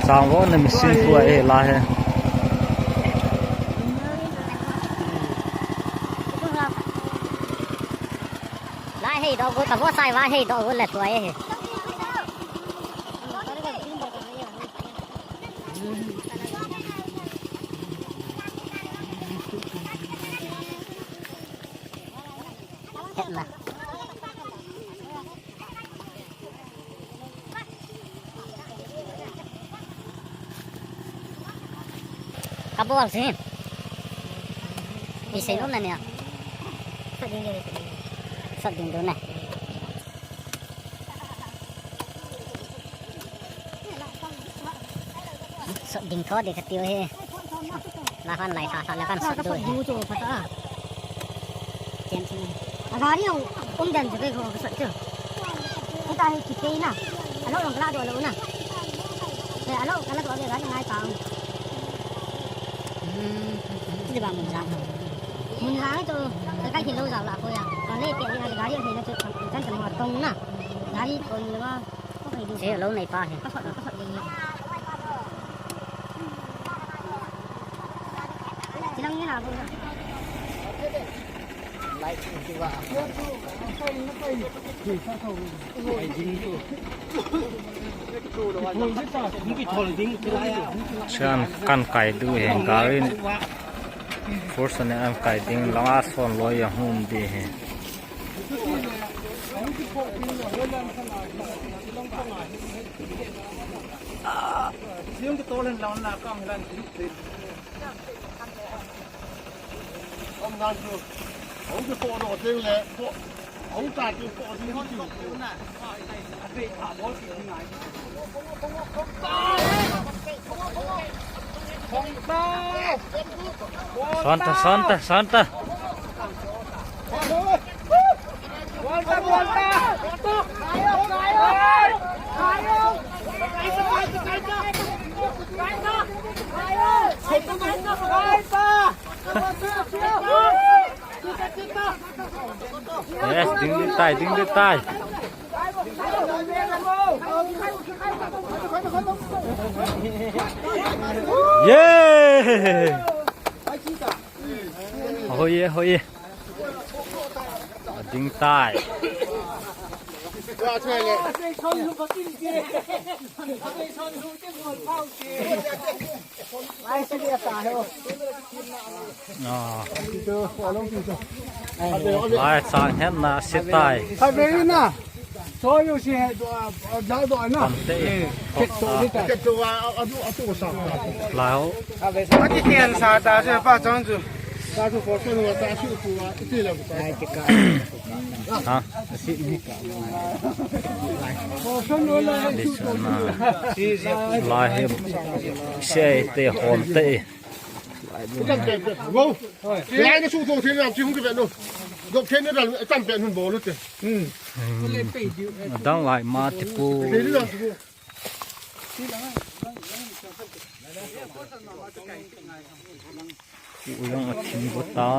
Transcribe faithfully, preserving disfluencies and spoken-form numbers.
Tangvo na machine tua e la he. Lai hei doh go, tavo sai va hei doh go le tua e he. Hetna. Kabol si. Isei nom na nia. Sot ding deu, sot ding deu. Sot ding deu na. Sot ding tho ding kati u hi. La khan lai tha tha la khan sot deu hi. Chen chen. A gari jong um den chu kei ko sot chu. Hita hi kipei na. Alo jong kala doh lou na. He alo kala doh le gari ngai ta. Hmm. Ti ba mun jang. Mun jang chu ka kai hilou jao la ko ya. Ka le pe ni gari jong hi na chu. Kan kan ma tong na. Gari kon le ba. Che, lou nei pa hi. Chan kan kai ding hi, gari force ne an kai ding, langa son loi a hung ding hi. Santa, santa, santa. Yes, ding ding tai, ding ding tai. Yeah! Hoi ye, hoi ye. Ding tai. Ah. Lai sang hetna sitai. Hai, very na. So you see, uh, uh, jal do na. Pante. Ket to ni ta. Ket to, uh, uh, uh, uh, sa. Lai ho. Ati tian sa ta se pa chang chu. Sa chu for sure ta su tu, uh, iti la. Lai ti ka. Ha? This one, uh, lai hi, sei te hom te. Lai na su to thei na chi hung ke no. Dok thei na dal tam pe nun bol u te. Hmm. Dang lai ma ti pu. Ku yang a thim bu ta.